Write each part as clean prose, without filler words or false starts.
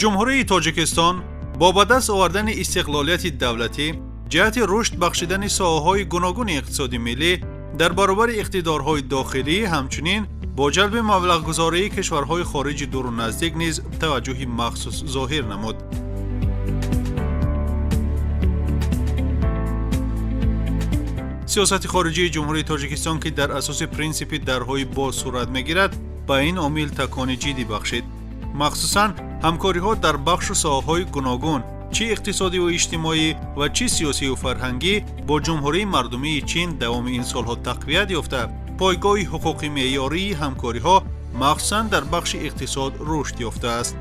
Ҷумҳурии Тоҷикистон бо ба даст овардани истиқлолияти давлатӣ ҷиҳати рушд бахшидани соҳаҳои гуногуни иқтисоди миллӣ дар баробари иқтидорҳои дохилӣ, ҳамчунин бо ҷалби маблағгузории кишварҳои хориҷи дуру наздик низ таваҷҷӯҳи махсус зоҳир намуд. Сиёсати хориҷии Ҷумҳурии Тоҷикистон, ки дар асоси принсипи дарҳои боз сурат мегирад, ба ин омил такони ҷиддӣ бахшид. Махсусан ҳамкориҳо дар бахшу соҳаҳои гуногун, чӣ иқтисодиву иҷтимоӣ ва чӣ сиёсиву фарҳангӣ бо Ҷумҳурии Мардумии Чин давоми ин солҳо тақвият ёфта, пойгоҳи ҳуқуқи меъёрии ҳамкориҳо махсусан дар бахши иқтисод рушд ёфтааст.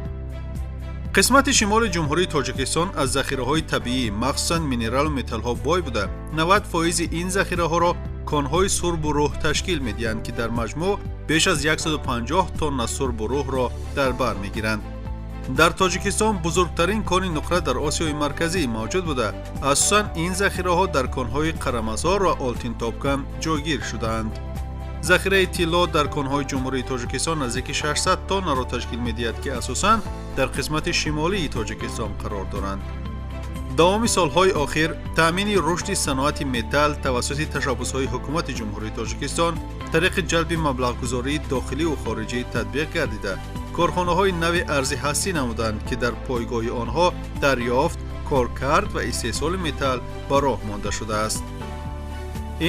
Қисмати шимоли Ҷумҳурии Тоҷикистон аз захираҳои табиӣ, махсусан минералу металлҳо бой буда, 90% ин захираҳоро конҳои сурбу рӯҳ ташкил медиҳанд, ки дар маҷмӯъ беш аз 150 тонна сурбу рӯҳро дар бар мегиранд. Дар Тоҷикистон бузургтарин кони нуқра дар Осиёи Марказӣ мавҷуд буда, асосан ин захираҳо дар конҳои Қарамазор ва Олтинтопкан ҷойгир шудаанд. Захираи тилло дар конҳои Ҷумҳурии Тоҷикистон наздики 600 тоннаро ташкил медиҳад, ки асосан дар қисмати шимолии Тоҷикистон қарор доранд. Давоми солҳои охир таъмини рушди саноати металл тавассути ташаббусҳои ҳукумати Ҷумҳурии Тоҷикистон тариқи ҷалби маблағгузории дохиливу хориҷӣ татбиқ гардида, корхонаҳои нави арзи ҳастӣ намуданд, ки дар пойгоҳи онҳо дарёфт, коркард ва истеҳсоли металл ба роҳ монда шудааст.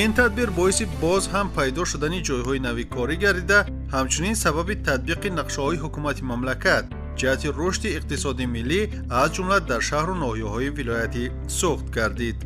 Ин тадбир боиси боз ҳам пайдо шудани ҷойҳои нави корӣ гардида, ҳамчунин сабаби татбиқи нақшаҳои ҳукумати мамлакат ҷиҳати рушди иқтисоди миллӣ аз ҷумла дар шаҳру ноҳияҳои вилояти Суғд гардид.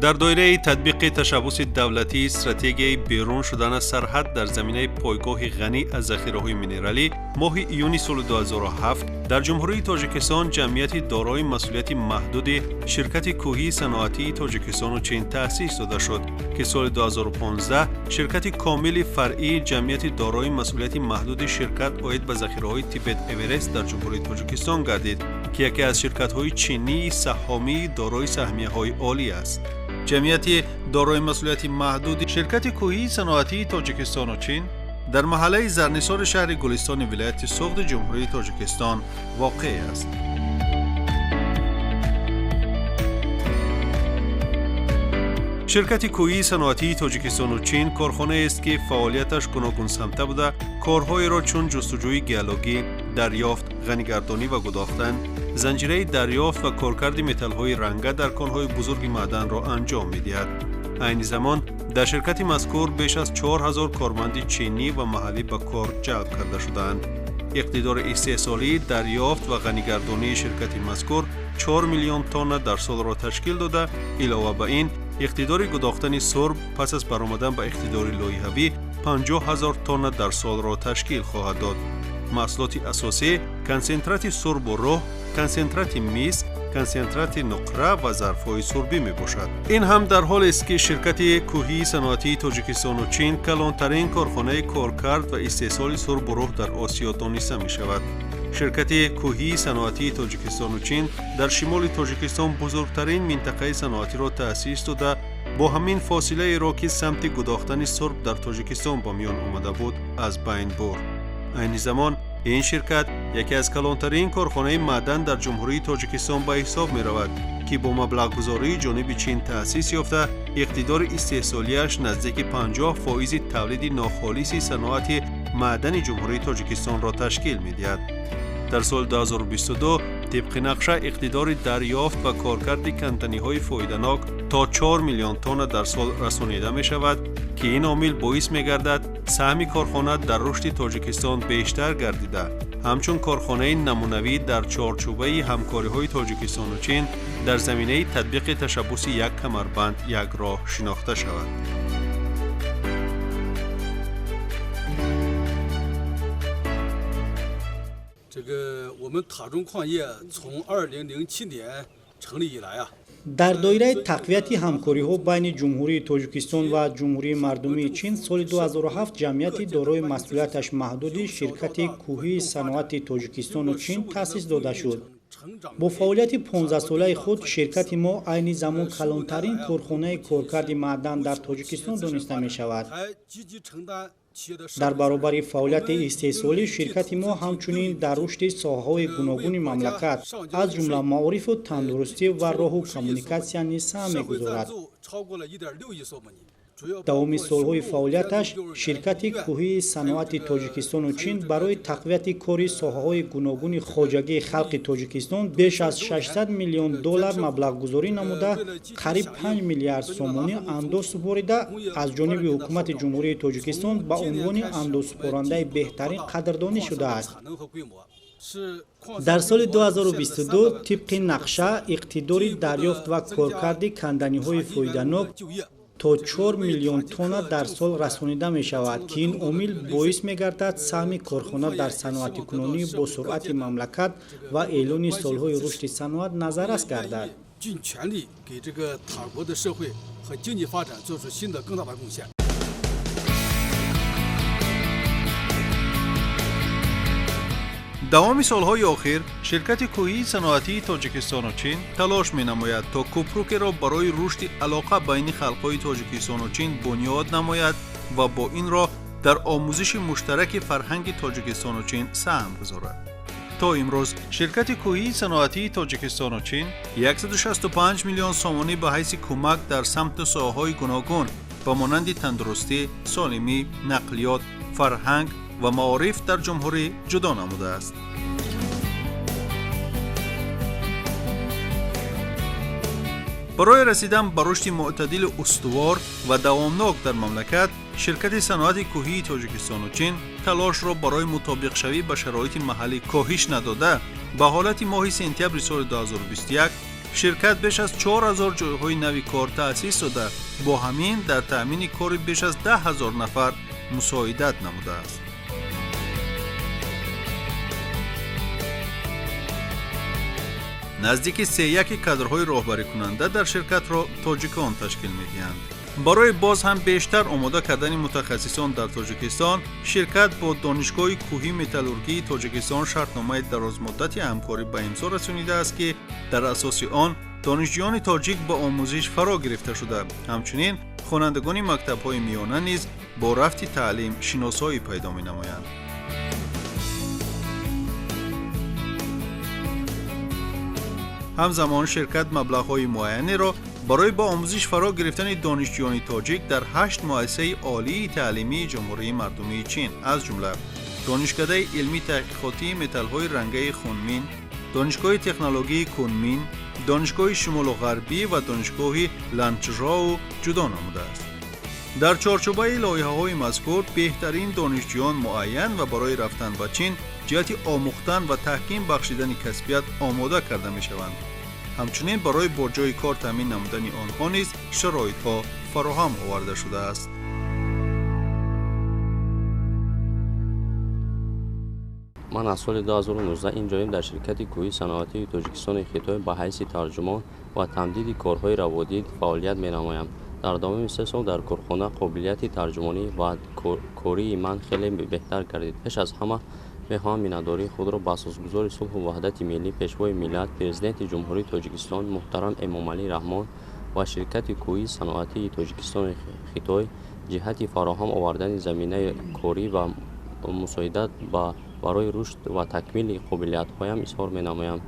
Дар доираи татбиқи ташаббуси давлатии стратегияи берун шудан аз сарҳад дар заминаи пойгоҳи ғанӣ аз захираҳои минералӣ, моҳи июни соли 2007 дар Ҷумҳурии Тоҷикистон ҷамъияти дорои масъулияти маҳдуди ширкати кӯҳии саноатии Тоҷикистону Чин таъсис дода шуд, ки соли 2015 ширкати комили фаръии ҷамъияти дорои масъулияти маҳдуди ширкат оид ба захираҳои Тибет Эверест дар Ҷумҳурии Тоҷикистон гардид, ки яке аз ширкатҳои чинии саҳомии дорои саҳмияҳои олӣ аст. Ҷамъияти дорои масъулияти маҳдуди ширкати кӯҳии саноатии Тоҷикистону Чин дар маҳаллаи Зарнисори шаҳри Гулистони вилояти Суғди Ҷумҳурии Тоҷикистон воқеъ аст. Ширкати кӯҳии саноатии Тоҷикистону Чин корхонаест, ки фаъолияташ гуногунсамта буда, корҳоеро чун ҷустуҷӯи геологӣ, дарёфт, ғанигардонӣ ва гудохтан, занҷираи дарёфт ва коркарди металлҳои ранга дар конҳои бузурги маъданро анҷом медиҳад. Айни замон дар ширкати мазкур беш аз 4000 корманди чинӣ ва маҳаллӣ ба кор ҷалб карда шудаанд. Иқтидори истеҳсолии дарёфт ва ғанигардонии ширкати мазкур 4 миллион тонна дар солро ташкил дода, илова ба ин иқтидори гудохтани сурб пас аз баромадан ба иқтидори лоиҳавӣ 50 000 тонна дар солро ташкил хоҳад дод. Маҳсулоти асосӣ консентрати сурбу рӯҳ, консентрати мис, консентрати нуқра ва зарфҳои сурбӣ мебошад. Ин ҳам дар ҳолест, ки ширкати кӯҳии саноатии Тоҷикистону Чин калонтарин корхонаи коркард ва истеҳсоли сурбу рӯҳ дар Осиё дониста мешавад. Ширкати кӯҳии саноатии Тоҷикистону Чин дар шимоли Тоҷикистон бузургтарин минтақаи саноатиро таъсис дода, бо ҳамин фосилаеро, ки самти гудохтани сурб дар Тоҷикистон ба миён омада буд, аз байн бурд. Айни замон ин ширкат яке аз калонтарин корхонаи маъдан дар Ҷумҳурии Тоҷикистон ба ҳисоб меравад, ки бо маблағгузории ҷониби Чин таъсис ёфта, иқтидори истеҳсолиаш наздики 50% тавлиди нохолиси саноати маъдани Ҷумҳурии Тоҷикистонро ташкил медиҳад. Дар соли 2022 тибқи нақша иқтидори дарёфт ва коркарди канданиҳои фоиданок то 4 миллион тонна дар сол расонида мешавад, ки ин омил боис мегардад саҳми корхона дар рушди Тоҷикистон бештар гардида, ҳамчун корхонаи намунавӣ дар чорчӯбаи ҳамкориҳои Тоҷикистону Чин дар заминаи татбиқи ташаббуси як камарбанд як роҳ шинохта шавад. Дар доираи тақвияти ҳамкориҳо байни Ҷумҳурии Тоҷикистон ва Ҷумҳурии Мардумии Чин соли 2007 ҷамъияти дорои масъулияташ маҳдуди ширкати кӯҳии саноати Тоҷикистону Чин таъсис дода шуд. Бо фаъолияти 15-солаи худ ширкати мо айни замон калонтарин корхонаи коркарди маъдан дар Тоҷикистон дониста мешавад. Дар баробари фаъолияти истеҳсолӣ ширкати мо ҳамчунин дар рушди соҳаҳои гуногуни мамлакат, аз ҷумла маорифу тандурустӣ ва роҳу коммуникатсия низ саҳм мегузорад. Давоми солҳои фаъолияташ ширкати кӯҳии саноати Тоҷикистону Чин барои тақвияти кори соҳаҳои гуногуни хоҷагии халқи Тоҷикистон беш аз 600 миллион доллар маблағгузорӣ намуда, қариб 5 миллиард сомонӣ андоз супорида, аз ҷониби ҳукумати Ҷумҳурии Тоҷикистон ба унвони андозсупорандаи беҳтарин қадрдонӣ шудааст. Дар соли 2022 тибқи нақша иқтидори дарёфт ва коркарди канданиҳои фоиданок то 4 миллион тонна дар сол расонида мешавад, ки ин омил боис мегардад саҳми корхона дар саноатикунонии бо суръати мамлакат ва эълони солҳои рушди саноат назаррас гардад. Давоми солҳои охир ширкати кӯҳии саноатии Тоҷикистону Чин талош менамояд, то кӯпрукеро барои рушди алоқа байни халқҳои Тоҷикистону Чин бунёд намояд ва бо ин роҳ дар омӯзиши муштараки фарҳанги Тоҷикистону Чин саҳм гузорад. То имрӯз ширкати кӯҳии саноатии Тоҷикистону Чин 165 миллион сомонӣ ба ҳайси кӯмак дар самту соҳаҳои гуногун ба монанди тандурустӣ, солимӣ, нақлиёт, фарҳанг ва маориф дар ҷумҳурӣ ҷудо намудааст. Барои расидан ба рушди мӯътадили устувор ва давомнок дар мамлакат, ширкати саноати кӯҳии Тоҷикистону Чин талошро барои мутобиқшавӣ ба шароити маҳаллӣ коҳиш надода, ба ҳолати моҳи сентябри соли 2021 ширкат беш аз 4000 ҷойҳои нави кор таъсис дода, бо ҳамин дар таъмини кори беш аз 10 000 нафар мусоидат намудааст. Наздики сеяки кадрҳои роҳбарикунанда дар ширкатро тоҷикон ташкил медиҳанд. Барои боз ҳам бештар омода кардани мутахассисон дар Тоҷикистон, ширкат бо Донишгоҳи кӯҳии металлургии Тоҷикистон шартномаи дарозмуддати ҳамкорӣ ба имзо расонидааст, ки дар асоси он донишҷӯёни тоҷик ба омӯзиш фаро гирифта шуда, ҳамчунин хонандагони мактабҳои миёна низ бо рафти таълим шиносоӣ пайдо менамоянд. Ҳамзамон ширкат маблағҳои муайянеро барои ба омӯзиш фаро гирифтани донишҷӯёни тоҷик дар 8 муассисаи олии таълимии Ҷумҳурии Мардумии Чин, аз ҷумла Донишкадаи илмии таҳқиқотии металлҳои рангаи Хунмин, Донишгоҳи технологияи Кунмин, Донишгоҳи Шимолу Ғарбӣ ва Донишгоҳи Ланчжоу ҷудо намудааст. Дар чорчӯбаи лоиҳаҳои мазкур беҳтарин донишҷӯён муайян ва барои рафтан ба Чин ҷиҳати омӯхтан ва таҳким бахшидани касбият омода карда мешаванд. Ҳамчунин барои бо ҷойи кор таъмин намудани онҳо низ шароитҳо фароҳам оварда шудааст. Ман аз соли 2019 инҷоем дар ширкати кӯҳии саноатии Тоҷикистони Хитой ба ҳайси тарҷумон ва тамдиди корҳои раводид фаъолият менамоям. Дар давоми 3 сол дар корхона қобилияти тарҷумонӣ ва кории ман хеле беҳтар гардид. Пеш аз ҳама мехоҳам миннатдории худро ба асосгузори сулҳу ваҳдати миллӣ, пешвои миллат, президенти Ҷумҳурии Тоҷикистон муҳтарам Эмомалӣ Раҳмон ва ширкати кӯҳии саноатии Тоҷикистони Хитой ҷиҳати фароҳам овардани заминаи корӣ ва мусоидат барои рушд ва такмили қобилиятҳоям изҳор менамоям.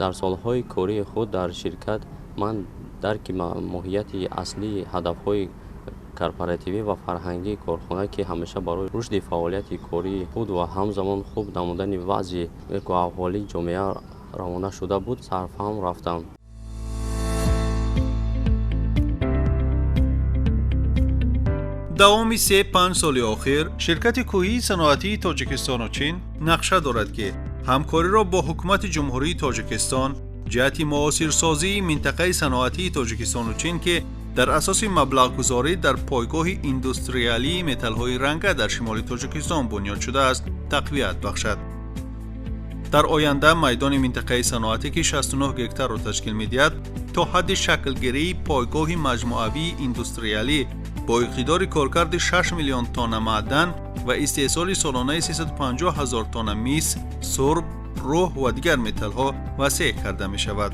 Дар солҳои кории худ дар ширкат ман дарки моҳияти аслии ҳадафҳои корпоративӣ ва фарҳангии корхона, ки ҳамеша барои рушди фаъолияти кории худ ва ҳамзамон хуб намудани вазъи экоаҳолии ҷомеа равона шуда буд, сарфаҳм рафтам. Давоми 3-5 соли охир ширкати кӯҳии саноатии Тоҷикистону Чин нақша дорад, ки ҳамкориро бо ҳукумати Ҷумҳурии Тоҷикистон ҷиҳати муосирсозии минтақаи саноатии Тоҷикистону Чин, ки дар асоси маблағгузорӣ дар пойгоҳи индустриалии металлҳои ранга дар шимоли Тоҷикистон бунёд шудааст, тақвият бахшад. Дар оянда майдони минтақаи саноатӣ, ки 69 гектарро ташкил медиҳад, то ҳадди шаклгирии пойгоҳи маҷмӯавии индустриалӣ Бо иқтидори коркарди 6 миллион тонна маъдан ва истеҳсоли солонаи 350 ҳазор тонна мис, сурб, рӯҳ ва дигар металлҳо васеъ карда мешавад.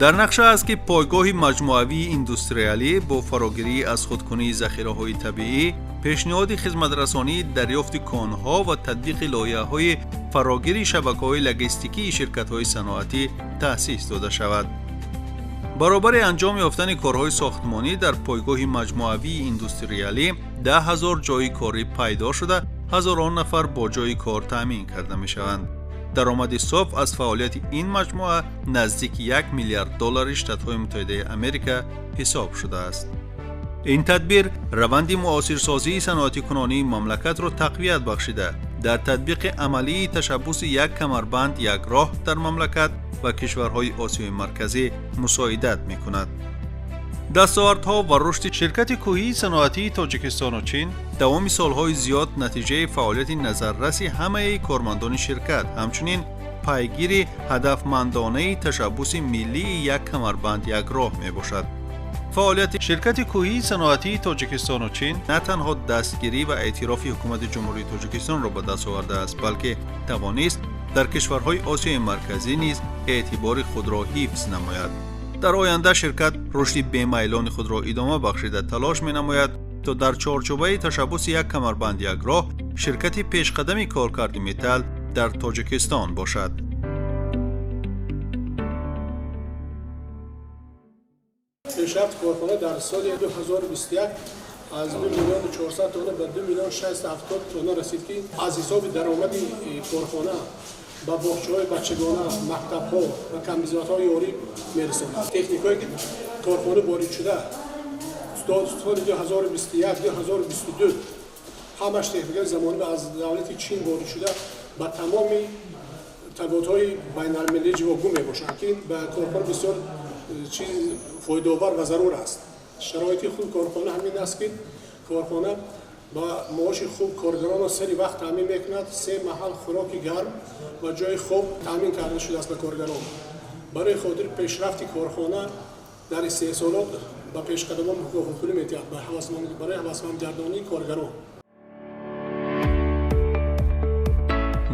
Дар нақша аст, ки пойгоҳи маҷмӯавии индустриалӣ бо фарогирии аз худкунии захираҳои табиӣ, пешниҳоди хизматрасонии дарёфти конҳо ва татбиқи лоиҳаҳои фарогири шабакаҳои логистикии ширкатҳои саноатӣ таъсис дода шавад. Баробари анҷом ёфтани корҳои сохтмонӣ дар пойгоҳи маҷмӯавии индустриалӣ 10 ҳазор ҷойи корӣ пайдо шуда, ҳазорон нафар бо ҷойи кор таъмин карда мешаванд. Даромади соф аз фаъолияти ин маҷмӯа наздики 1 миллиард доллари Штатҳои Муттаҳидаи Америка ҳисоб шудааст. Ин тадбир раванди муосирсозии саноатикунонии мамлакатро тақвият бахшида, дар татбиқи амалии ташаббуси як камарбанд як роҳ дар мамлакат ва кишварҳои Осиёи Марказӣ мусоидат мекунад. Дастовардҳо ва рушди ширкати кӯҳии саноатии Тоҷикистону Чин давоми солҳои зиёд натиҷаи фаъолияти назарраси ҳамаи кормандони ширкат, ҳамчунин пайгири ҳадафмандонаи ташаббуси миллии як камарбанд як роҳ мебошад. Фаъолияти ширкати кӯҳии саноатии Тоҷикистону Чин на танҳо дастгирӣ ва эътирофи ҳукумати Ҷумҳурии Тоҷикистонро ба даст овардааст, балки тавонист дар кишварҳои Осиёи Марказӣ низ эътибори худро ҳифз намояд. Дар оянда ширкат рушди бемайлони худро идома бахшида талош менамояд, то дар чорчӯбаи ташаббуси як камарбанд як роҳ ширкати пешқадами коркарди металл дар Тоҷикистон бошад. Пешрафти корхона дар соли 2021 аз 2 миллиону 400 тонна ба 2 миллион 670 тонна расид, ки аз ҳисоби даромади корхона ба боғчаҳои бачагона, мактабҳо ва камбизоатҳо ёрӣ мерасонад. Техникое ки корхона ворид шуда соли 2021-2022 ҳамаш техникаи замонавӣ аз давлати Чин ворид шуда ба тамоми талаботҳои байналмилалӣ ҷавобгӯ мебошанд, ки ба корхона бисёр чиз фоидаовар ва зарур аст. Шароити хуби корхона ҳамин аст, ки корхона ба маоши хуб коргаронро сари вақт таъмин мекунад, се маҳал хӯроки гарм ва ҷои хоб таъмин карда шудааст ба коргарон. Барои хотири пешрафти корхона дар истеҳсолот ба пешқадамон мукофотпулӣ медиҳад барои ҳавасмандгардонии коргарон.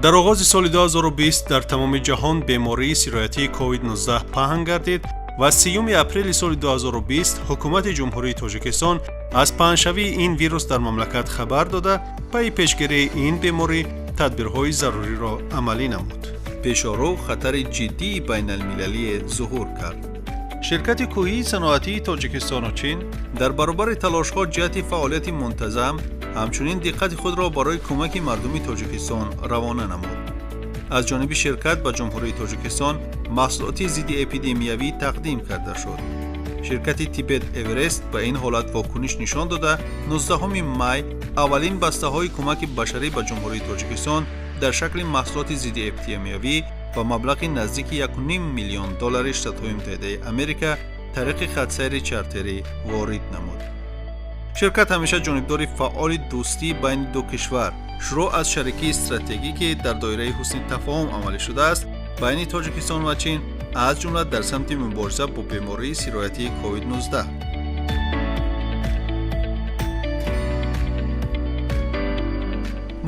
Дар оғози соли 2020 дар тамоми ҷаҳон бемории сироятии COVID-19 паҳн гардид ва 3 апрели соли 2020 ҳукумати Ҷумҳурии Тоҷикистон аз паҳншавии ин вирус дар мамлакат хабар дода, пайи пешгирии ин беморӣ тадбирҳои заруриро амалӣ намуд. Пешорӯ хатари ҷиддии байналмилалие зуҳур кард. Ширкати кӯҳии саноатии Тоҷикистону Чин дар баробари талошҳо ҷиҳати фаъолияти мунтазам, ҳамчунин диққати худро барои кӯмаки мардуми Тоҷикистон равона намуд. Аз ҷониби ширкат ба Ҷумҳурии Тоҷикистон маҳсулоти зидди эпидемиявӣ тақдим карда шуд. Ширкати Тибет Эверест ба ин ҳолат вокуниш нишон дода, 19 май аввалин бастаҳои кӯмаки башарӣ ба Ҷумҳурии Тоҷикистон дар шакли маҳсулоти зидди эпидемиявӣ ба маблағи наздики 1,5 миллион доллари Штатҳои Муттаҳидаи Америка тариқи хатсайри чартерӣ ворид намуд. Ширкат ҳамеша ҷонибдори фаъоли дӯстӣ байни ду кишвар, шурӯъ аз шарикии стратегӣ, ки дар доираи ҳусни тафоҳум амалӣ шудааст байни Тоҷикистон ва Чин, аз ҷумла дар самти мубориза бо бемории сироятии COVID-19.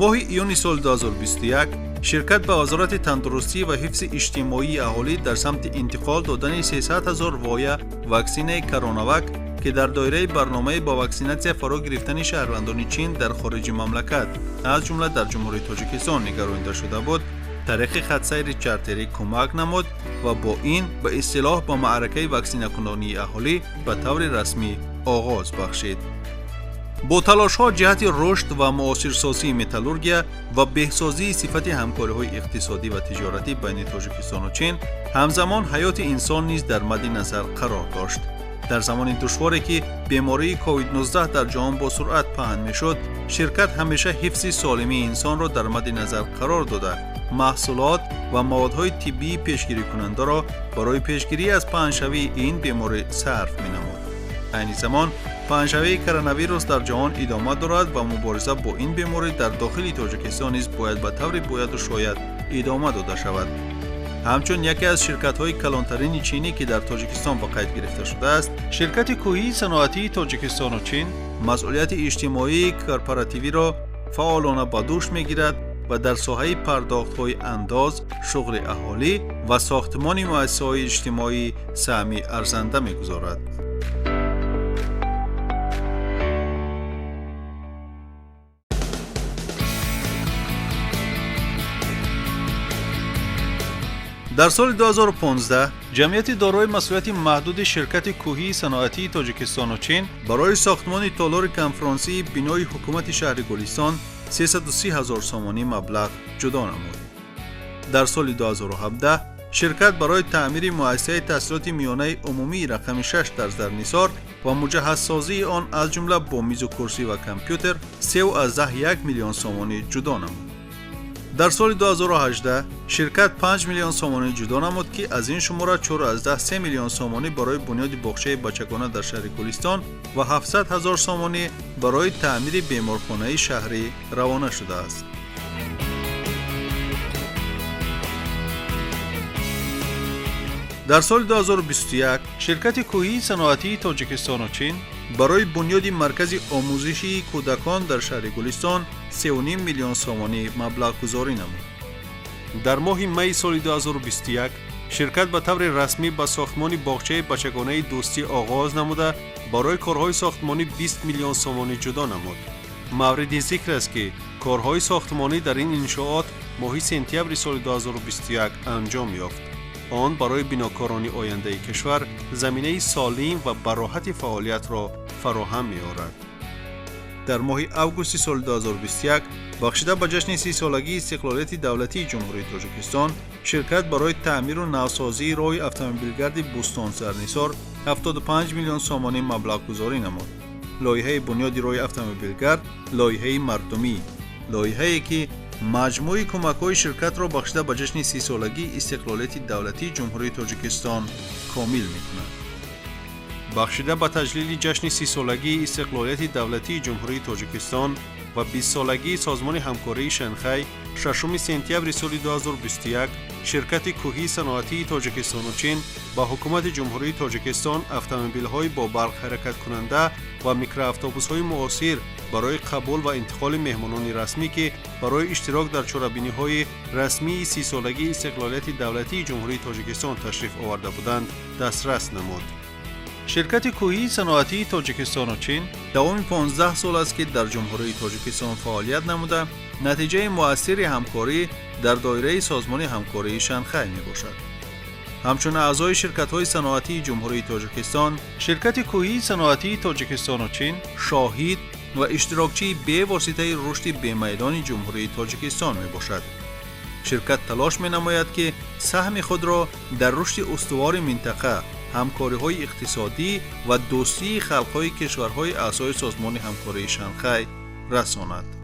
Моҳи июни соли 2021 ширкат ба Вазорати тандурустӣ ва ҳифзи иҷтимоии аҳолӣ дар самти интиқол додани 300 ҳазор воя ваксинаи Коронавак, ки дар доираи барномаи бо ваксинатсия фаро гирифтани шаҳрвандони Чин дар хориҷи мамлакат, аз ҷумла дар Ҷумҳурии Тоҷикистон нигаронида шуда буд, тариқи хатсайри чартерӣ кӯмак намуд ва бо ин ба истилоҳ ба маъракаи ваксинакунонии аҳолӣ ба таври расмӣ оғоз бахшид. Бо талошҳо ҷиҳати рушд ва муосирсозии металлургия ва беҳсозии сифати ҳамкориҳои иқтисодӣ ва тиҷоратӣ байни Тоҷикистону Чин, ҳамзамон ҳаёти инсон низ дар мадди назар қарор дошт. Дар замони душворе ки бемории COVID-19 дар ҷаҳон бо суръат паҳн мешуд, ширкат ҳамеша ҳифзи солимии инсонро дар мадди назар қарор дода, маҳсулот ва маводҳои тиббии пешгирикунандаро барои пешгирӣ аз паҳншавии ин беморӣ сарф менамуд. Айни замон паҳншавии коронавирус дар ҷаҳон идома дорад ва мубориза бо ин беморӣ дар дохили Тоҷикистон низ бояд ба таври бояду шояд идома дода шавад. Ҳамчун яке аз ширкатҳои калонтарини чинӣ, ки дар Тоҷикистон ба қайд гирифта шудааст, ширкати кӯҳии саноатии Тоҷикистону Чин Масъулияти иҷтимоии корпоративиро фаъолона ба дӯш мегирад ва дар соҳаи пардохтҳои андоз, шуғли аҳолӣ ва сохтмони муассисаҳои иҷтимоӣ саҳми арзанда мегузорад. Дар соли 2015 ҷамъияти дорои масъулияти маҳдуди ширкати кӯҳии саноатии Тоҷикистону Чин барои сохтмони толори конфронсии бинои ҳукумати шаҳри Гулистон 330 ҳазор сомонӣ маблағ ҷудо намуд. Дар соли 2017 ширкат барои таъмири муассисаи таҳсилоти миёнаи умумии рақами 6 дар Зарнисор ва муҷаҳҳазсозии он аз ҷумла бо мизу курсӣ ва компютер 3,1 миллион сомонӣ ҷудо намуд. Дар соли 2018 ширкат 5 миллион сомонӣ ҷудо намуд, ки аз ин шумора 4,3 миллион сомонӣ барои бунёди боғчаи бачагона дар шаҳри Гулистон ва 700 ҳазор сомонӣ барои таъмири беморхонаи шаҳрӣ равона шудааст. Дар соли 2021 ширкати кӯҳии саноатии Тоҷикистону Чин барои бунёди маркази омӯзишии кӯдакон дар шаҳри Гулистон 3,5 миллион сомонӣ маблағгузорӣ намуд. Дар моҳи майи соли 2021 ширкат ба таври расмӣ ба сохтмони боғчаи бачагонаи дӯстӣ оғоз намуда, барои корҳои сохтмонӣ 20 миллион сомонӣ ҷудо намуд. Мавриди зикр аст, ки корҳои сохтмонӣ дар ин иншоот моҳи сентябри соли 2021 анҷом ёфт. Он барои бинокорони ояндаи кишвар заминаи солим ва бароҳати фаъолиятро фароҳам меорад. Дар моҳи августи соли 2021 бахшида ба ҷашни 30-солагии истиқлолияти давлатии Ҷумҳурии Тоҷикистон ширкат барои таъмиру навсозии роҳи автомобилгарди Бӯстон-Зарнисор 75 миллион сомонӣ маблағгузорӣ намуд. Лоиҳаи бунёди роҳи автомобилгард лоиҳаи мардумӣ, лоиҳае ки маҷмӯи кӯмакҳои ширкатро бахшида ба ҷашни 30-солагии истиқлолияти давлатии Ҷумҳурии Тоҷикистон комил мекунад. Бахшида ба таҷлили ҷашни 30-солагии истиқлолияти давлатии Ҷумҳурии Тоҷикистон ва 20-солагии Созмони ҳамкории Шанхай 6 сентябри соли 2021 ширкати кӯҳии саноатии Тоҷикистону Чин ба ҳукумати Ҷумҳурии Тоҷикистон автомобилҳои бо барқ ҳаракаткунанда ва микроавтобусҳои муосир барои қабул ва интиқоли меҳмонони расмӣ, ки барои иштирок дар чорабиниҳои расмии 30-солагии истиқлолияти давлатии Ҷумҳурии Тоҷикистон ташриф оварда буданд, дастрас намуд. Ширкати кӯҳии саноатии Тоҷикистону Чин давоми 15 сол аст, ки дар Ҷумҳурии Тоҷикистон фаъолият намуда, натиҷаи муассири ҳамкорӣ дар доираи Созмони ҳамкории Шанхай мебошад. Ҳамчун аъзои ширкатҳои саноатии Ҷумҳурии Тоҷикистон, ширкати кӯҳии саноатии Тоҷикистону Чин шоҳид ва иштирокчии бевоситаи рушди бемайдони Ҷумҳурии Тоҷикистон мебошад. Ширкат талош менамояд, ки саҳми худро дар рушди устувори минтақа, ҳамкориҳои иқтисодӣ ва дӯстии халқҳои кишварҳои аъзои Созмони ҳамкории Шанхай расонад.